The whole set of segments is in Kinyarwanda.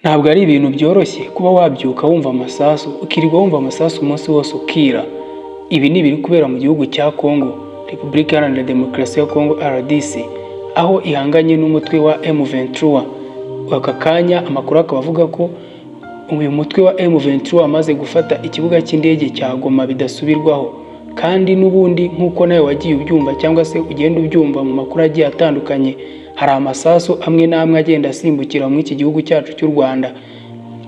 Ntabwo ari ibintu byoroshye kuba wabyuka wumva amasasu, ukirirwa wumva amasasu umunsi wose ukira. Ibi ni ibiri kubera mu gihugu cya Congo, Repubulika Iharanira Demokarasi ya Congo RDC, aho ihanganye n'umutwe wa M23. Aka kanya amakuru akaba avuga ko uyu mutwe wa M23 wamaze gufata ikibuga cy'indege cya Goma bidasubirwaho, kandi n'ubundi nk'uko nawe wagiye ubyumva cyangwa se ugenda ubyumva mu makuru agiye atandukanye, hari amasasu amwe n'amwe agenda asimbukira muri iki gihugu cyacu cy'u Rwanda,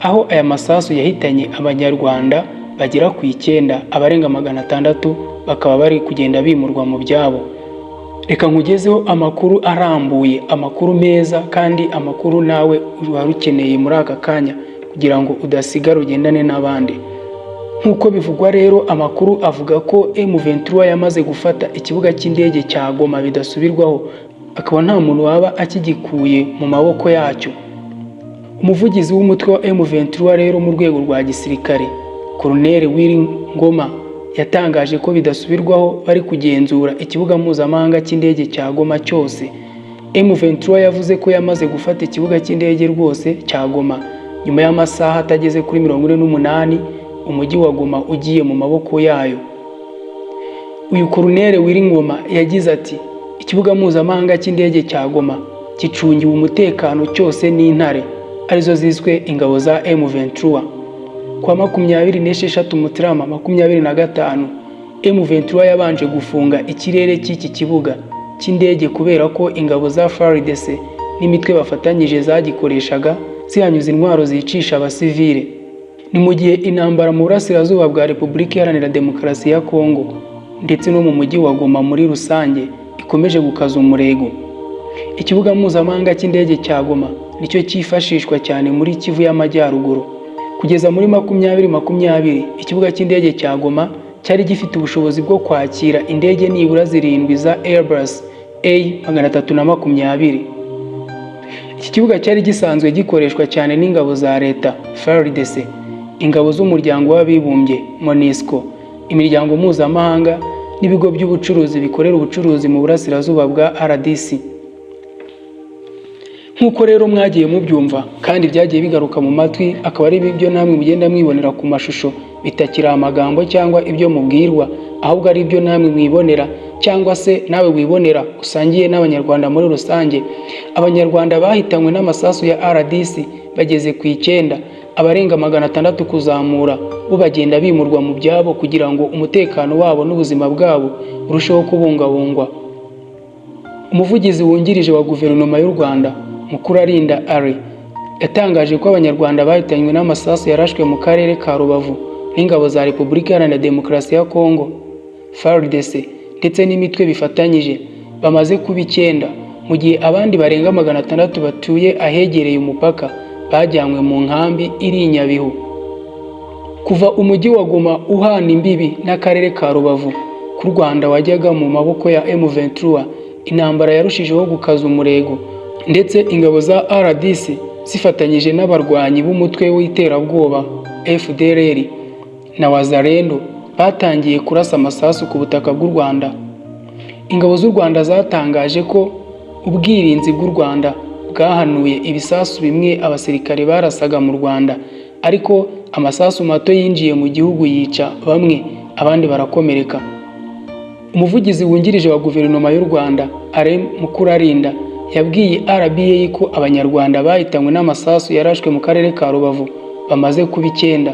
aho aya masasu yahitanye Abanyarwanda bagera ku 9, abarenga 600 bakaba bari kugenda bimurwa mu byabo. Reka nkugezeho amakuru arambuye, amakuru meza kandi amakuru nawe wari ukeneye muri aka kanya kugira ngo udasigara ugendane n'abandi. Nk'uko bivugwa rero, amakuru avuga ko M23 yamaze gufata ikibuga cy'indege cya Goma bidasubirwaho, akaba nta muntu waba akigikuye mu maboko yacyo. Umuvugizi w'umutwe wa M23 rero mu rwego rwa gisirikare, Colonel Willy Ngoma, yatangaje ko bidasubirwaho bari kugenzura ikibuga mpuzamahanga cy'indege cya Goma cyose. M23 yavuze ko yamaze gufata ikibuga cy'indege rwose cya Goma nyuma y'amasaha atageze kuri 48 umujyi wa Goma ugiye mu maboko yayo. Uyu Colonel Willy Ngoma yagize ati: "Ikibuga mpuzamahanga cy'indege cya Goma gicungiwe umutekano cyose n'intare, arizo ziswe ingabo za M23." Kuwa 26 Mutarama 25, M23 yabanje gufunga ikirere cy'iki kibuga cy'indege kubera ko ingabo za FARDC n'imitwe bafatanyije zagikoreshaga zihanyuza intwaro zicisha abasivile. Ni mu gihe intambara mu burasirazuba bwa Repubulika Iharanira Demokarasi ya Kongo ndetse no mu mujyi wa Goma muri rusange ikomeje gukaza umurego. Ikibuga mpuzamahanga cy'indege cya Goma nicyo cyifashishwa cyane muri Kivu y'Amajyaruguru. Kugeza muri 2020, ikibuga cy'indege cya Goma cyari gifite ubushobozi bwo kwakira indege nibura zirindwi za Airbus A320. Iki kibuga cyari gisanzwe gikoreshwa cyane n'ingabo za leta FARDC, ingabo z'Umuryango w'Abibumbye MONUSCO, imiryango mpuzamahanga n'ibigo by'ubucuruzi bikorera ubucuruzi mu burasirazuba bwa RDC. Nk'uko rero mwagiye mubyumva kandi byagiye bigaruka mu matwi, akaba ari ibyo namwe mugenda mwibonera ku mashusho, bitakiri amagambo cyangwa ibyo mubwirwa, ahubwo ari ibyo namwe mwibonera cyangwa se nawe wibonera usangiye n'Abanyarwanda muri rusange. Abanyarwanda bahitanywe n'amasasu ya RDC bageze ku 9, abarenga 600 kuzamura bo bagenda bimurwa mu byabo kugira ngo umutekano wabo n'ubuzima bwabo burusheho kubungabungwa. Umuvugizi wungirije wa Guverinoma y'u Rwanda, Mukuralinda Alain, yatangaje ko Abanyarwanda bahitanywe n'amasasu yarashwe mu karere ka Rubavu n'ingabo za Repubulika Iharanira Demokarasi ya Kongo FARDC ndetse n'imitwe bifatanyije bamaze kuba 9, mu gihe abandi barenga 600 batuye ahegereye umupaka bajyanywe mu nkambi iri i Nyabihu. Kuva umujyi wa Goma uhana imbibi n'akarere ka Rubavu k'u Rwanda wajyaga mu maboko ya M23, intambara yarushijeho gukaza umurego, ndetse ingabo za RDC zifatanyije n'abarwanyi b'umutwe w'iterabwoba FDLR na Wazalendo batangiye kurasa amasasu ku butaka bw'u Rwanda. Ingabo z'u Rwanda zatangaje ko ubwirinzi bw'u Rwanda bwahanuye ibisasu bimwe abasirikare barasaga mu Rwanda, ariko amasasu mato yinjiye mu gihugu yica bamwe, abandi barakomereka. Umuvugizi wungirije wa Guverinoma y'u Rwanda, Alain Mukuralinda, yabwiye RBA ko Abanyarwanda bahitanywe n'amasasu yarashwe mu karere ka Rubavu bamaze kuba 9.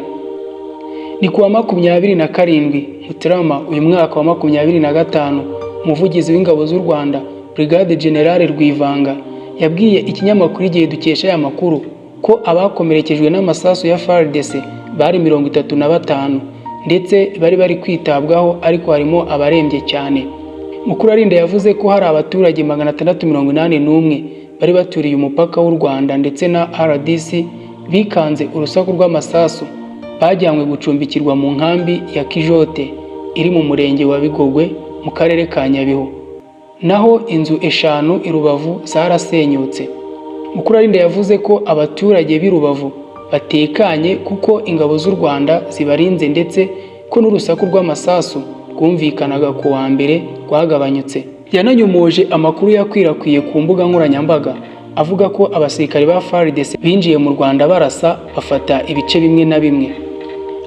Ni kuwa 27 Mutarama uyu mwaka wa 25, umuvugizi w'ingabo z'u Rwanda, Brigade General Rwivanga, yabwiye ikinyamakuru Igihe dukesha aya makuru ko abakomerekejwe n'amasasu ya FARDC bari 35 ndetse bari bari kwitabwaho, ariko harimo abarembye cyane. Mukuralinda yavuze ko hari abaturage 681 bari baturiye umupaka w'u Rwanda ndetse na RDC bikanze urusaku rw'amasasu, bajyanywe gucumbikirwa mu nkambi ya Kijote iri mu murenge wa Bigogwe mu karere ka Nyabihu. Naho inzu 5 i Rubavu zarasenyutse. Mukuralinda yavuze ko abaturage b'i Rubavu batekanye kuko ingabo z'u Rwanda zibarinze, ndetse ko n'urusaku rw'amasasu rwumvikanaga ku wa mbere rwagabanyutse. Yananyomoje amakuru yakwirakwiye ku mbuga nkoranyambaga avuga ko abasirikare ba FARDC binjiye mu Rwanda barasa, bafata ibice bimwe na bimwe.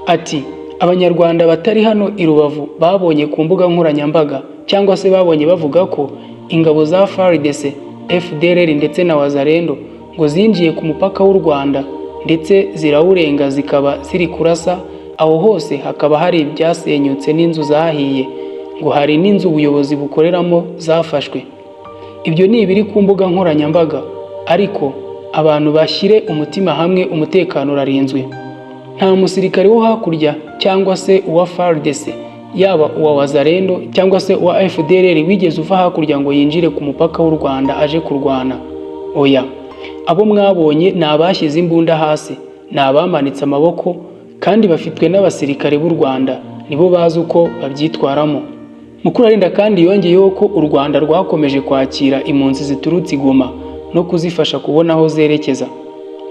Ati: "Abanyarwanda batari hano i Rubavu babonye ku mbuga nkoranyambaga cyangwa se babonye bavuga ko ingabo za FARDC, FDLR ndetse na Wazalendo ngo zinjiye ku mupaka w'u Rwanda ndetse zirawurenga, zikaba ziri kurasa aho hose, hakaba hari ibyasenyutse n'inzu zahiye, ngo hari n'inzu ubuyobozi bukoreramo zafashwe. Ibyo ni ibiri ku mbuga nkoranyambaga, ariko abantu bashyire umutima hamwe, umutekano urarinzwe. Nta musirikare wo hakurya cyangwa se uwa FARDC, yaba uwa Wazalendo cyangwa se uwa FDLR wigeze uva hakurya ngo yinjire ku mupaka w'u Rwanda aje kurwana. Oya, abo mwabonye ni abashyize imbunda hasi, ni abamanitse amaboko kandi bafitwe n'abasirikare b'u Rwanda, nibo bazi uko babyitwaramo." Mukuralinda kandi yongeyeho ko u Rwanda rwakomeje kwakira impunzi ziturutse i Goma no kuzifasha kubona aho zerekeza.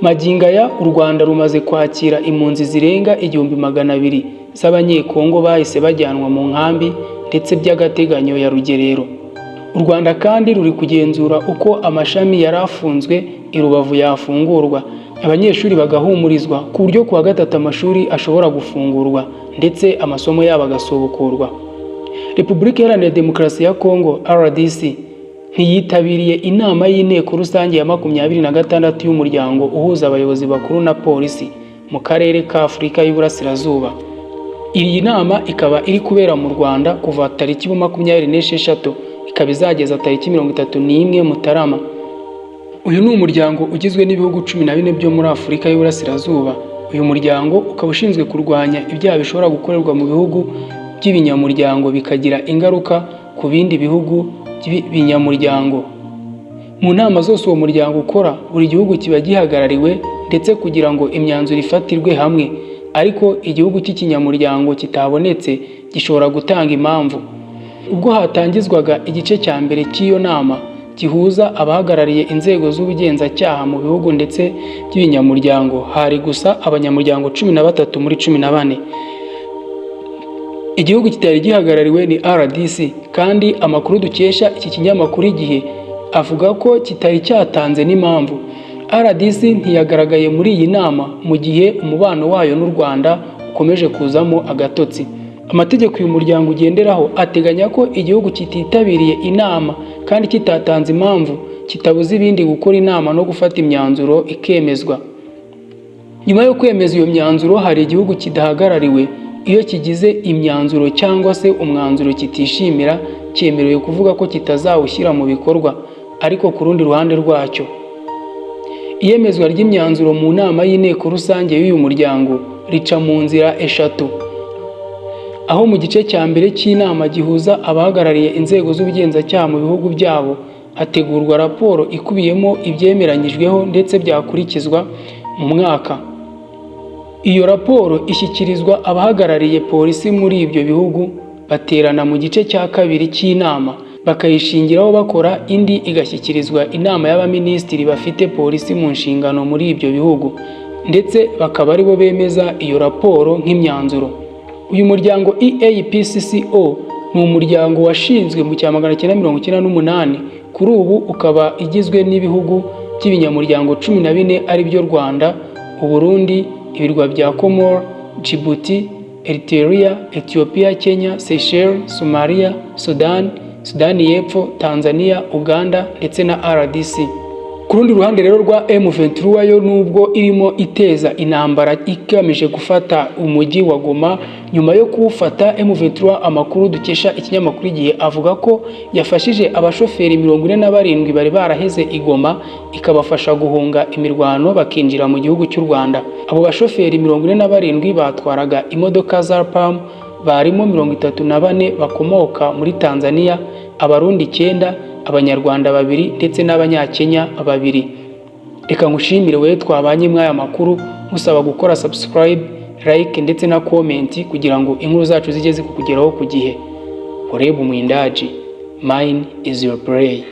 Magingo aya u Rwanda rumaze kwakira impunzi zirenga 1200 z'Abanyekongo bahise bajyanwa mu nkambi ndetse by'agateganyo ya Rugerero. U Rwanda kandi ruri kugenzura uko amashami yari afunzwe i Rubavu yafungurwa, abanyeshuri bagahumurizwa ku buryo kuwa gatatu amashuri ashobora gufungurwa ndetse amasomo yabo agasubukurwa. Repubulika Iharanira Demokarasi ya Kongo, RDC, ntiyitabiriye inama y'inteko rusange ya 26 y'umuryango uhuza abayobozi bakuru na polisi mu karere ka Afurika y'Uburasirazuba. Iyi nama ikaba iri kubera mu Rwanda kuva tariki 26, ikaba izageza tariki 31 Mutarama. Uyu ni umuryango ugizwe n'ibihugu 14 byo muri Afurika y'Uburasirazuba. Uyu muryango ukaba ushinzwe kurwanya ibyaha bishobora gukorerwa mu bihugu by'ibinyamuryango bikagira ingaruka ku bindi bihugu by'ibinyamuryango. Mu nama zose uwo muryango ukora, buri gihugu kiba gihagarariwe ndetse kugira ngo imyanzuro ifatirwe hamwe, ariko igihugu cy'ikinyamuryango kitabonetse gishobora gutanga impamvu. Ubwo hatangizwaga igice cya mbere cy'iyo nama gihuza abahagarariye inzego z'ubugenzacyaha mu bihugu ndetse by'ibinyamuryango, hari gusa abanyamuryango 13 muri 14. Igihugu kitari gihagarariwe ni RDC, kandi amakuru dukesha iki kinyamakuru Igihe avuga ko kitari cyatanze n'impamvu. RDC ntiyagaragaye muri iyi nama mu gihe umubano wayo n'u Rwanda ukomeje kuzamo agatotsi. Amategeko uyu muryango ugenderaho ateganya ko igihugu kititabiriye inama kandi kitatanze impamvu kitabuza ibindi gukora inama no gufata imyanzuro ikemezwa. Nyuma yo kwemeza iyo myanzuro, hari igihugu kidahagarariwe, iyo kigize imyanzuro cyangwa se umwanzuro kitishimira, cyemerewe kuvuga ko kitazawushyira mu bikorwa. Ariko ku rundi ruhande rwacyo, iyemezwa ry'imyanzuro mu nama y'inteko rusange y'uyu muryango rica mu nzira eshatu, aho mu gice cya mbere cy'inama gihuza abahagarariye inzego z'ubugenzacyaha mu bihugu byabo hategurwa raporo ikubiyemo ibyemeranyijweho ndetse byakurikizwa mu mwaka. Iyo raporo ishyikirizwa abahagarariye polisi muri ibyo bihugu, baterana mu gice cya kabiri cy'inama bakayishingiraho bakora indi, igashyikirizwa inama y'abaminisitiri bafite polisi mu nshingano muri ibyo bihugu, ndetse bakaba aribo bemeza iyo raporo nk'imyanzuro. Uyu muryango EAPCCO ni umuryango washinzwe mu cya 998, kuri ubu ukaba igizwe n'ibihugu by'ibinyamuryango 14, ari byo Rwanda, Uburundi, ibirwa bya Comores, Djibouti, Eritrea, Ethiopia, Kenya, Seychelles, Somalia, Sudan, Sudani y'Epfo, Tanzania, Uganda ndetse na RDC. Ku rundi ruhande rero rwa M23 yo, nubwo irimo iteza intambara igamije gufata umujyi wa Goma, nyuma yo kuwufata M23, amakuru dukesha ikinyamakuru Igihe avuga ko yafashije abashoferi 47 bari baraheze i Goma, ikabafasha guhunga imirwano bakinjira mu gihugu cy'u Rwanda. Abo bashoferi 47 batwaraga imodoka za PAM barimo 34 bakomoka muri Tanzania, Abarundi icyenda, Abanyarwanda babiri ndetse n'Abanyakenya babiri. Reka ngushimire wowe twabanye muri aya makuru, musaba gukora subscribe, like ndetse na comment kugira ngo inkuru zacu zijye zikugeraho ku gihe. Urebe umwindaji, mine is your play.